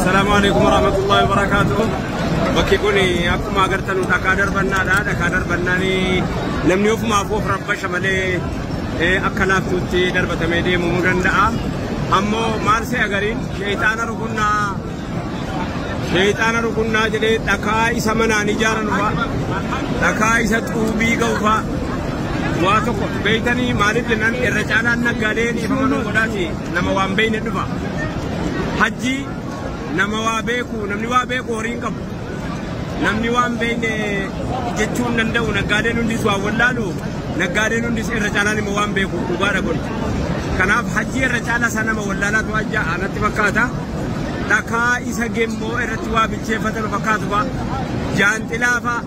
Assalaamu alaikum warahmatullahi wabarakatuh. Bakki kun akkuma agartan dhakaa darbannaadha. Dhakaa darbannaan namni ofumaaf of rabbasha malee akka laaftuutti darbatamee deemuu danda'a. Ammoo maal se'a gariin sheexaana rukunnaa jedhee dhakaa isa manaan ijaaran fa'a, dhakaa isa xuubii ga'u fa'a waa tokko beeytanii maaliif jennaan irra caalaan naggaadeen ifa manuu godhaati nama waan beeyne dhufa. Hajji nama waa beeku, namni waa beeku horii hin qabu. Namni waan beekne jechuu hin danda'u. Naggaadeen hundis waan wallaalu, naggaadeen hundis irra caalaan immoo waan beeku dhugaadha kun. Kanaaf hajji irra caalaa isaa nama wallaalaatu hajja anatti fakkaata. Dhakaa isa gemmoo irratti waa bilcheeffatan fakkaatu fa'a. Jaanxilaa fa'a.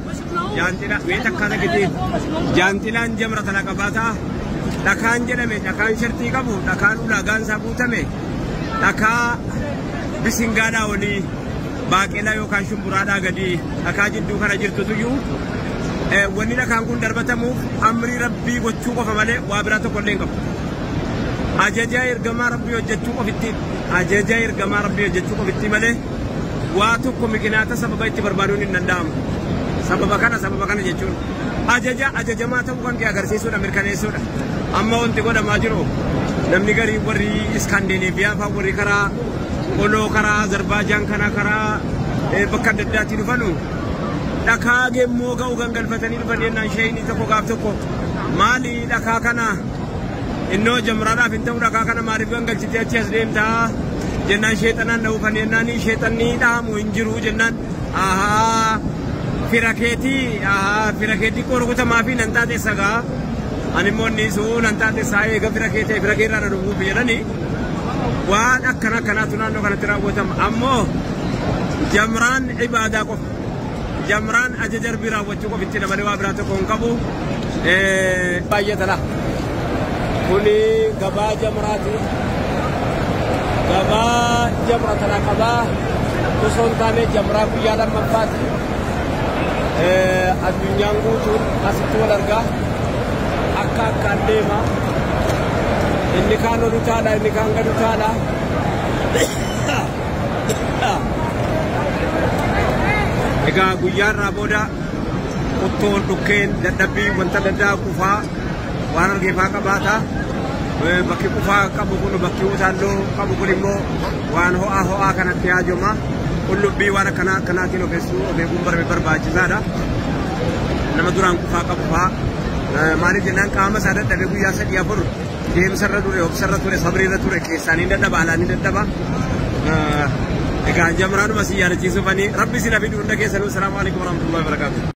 Jaanxilaa mee takkaa dhagite jaanxilaan jamra tana qabaata. Dhakaan jedhame dhakaan shartii qabu, dhakaan ulaagaan isaa guutame, dhakaa bisingaadhaa olii baaqelaa yookaan shumburaadhaa gadi dhakaa jidduu kana jirtutuyyuu wanni dhakaan kun darbatamuuf amrii rabbii gochuu qofa malee waa biraa tokko illee hin qabu. Ajaja ergamaa rabbii hojjechuu qofitti, ajaja ergamaa rabbii hojjechuu qofitti malee waa tokko miqinaata sababa itti barbaaduun hin danda'amu. Sababa kana sababa kana jechuun ajaja ajajamaa ta'uu kan kee agarsiisuudha, mirkaneessuudha. Amma wanti godhamaa jiru namni garii warri Iskaandineeviyaa fa'aa warri karaa oloo karaa Azerbaajaan kana karaa bakka adda addaatti dhufanu dhakaa gemmoo ga'u gangalfatanii dhufan jennaan sheeyinii tokko gaaf tokko maali dhakaa kana innoo jamraadhaaf hin ta'u dhakaa kana maaliif gangalchitee achi as deemtaa jennaan sheexanaan dha'uufan jennaan sheexanni dhahamu hin jiru jennaan ahaa fira keetii ahaa fira keetii qorkutamaa fi nan taatessa gaa ani immoo inni suu nan taatessaa eega fira kee ta'e fira kee irraa na dhufuuf jedhanii waan akkana akkanaatu naannoo kanatti raawwatama. Ammoo jamraan ibaadaa qofa. Jamraan ajaja rabbii raawwachuu qofitti dabalee waa biraa tokko hin qabu. Baay'ee tala. Kuni gabaa jamraati. Gabaa jamra tana qabaa osoo hin taane jamraa guyyaa lammaffaati. Addunyaan guutuun asitti wal argaa. Akka akkaan deema. Inni kaan ol utaala, inni kaan gad utaala. Egaa guyyaa irraa booda qottoon, dhukkeen, dadhabbii wanta adda addaa qufaa waan argeefaa qabaata. Bakki qufaa qabu kun bakki utaalloo qabu kun immoo waan ho'aa ho'aa kanatti haajoma. Qullubbii waan akkanaa akkanaatiin of eeguun barbaachisaadha. Nama duraan qufaa qabu fa'aa. Maaliif jennaan qaama isaa dadhabee guyyaa 3 4 deemsarra ture, obsarra ture, sabriirra ture, keessaan hin dadhaba, alaan hin dadhaba. Egaa jamraanuma si yaadachiisuufanii rabbi si na fidu hunda keessanuu. Salaamu alaikum warahmatullahi wabarakatuh.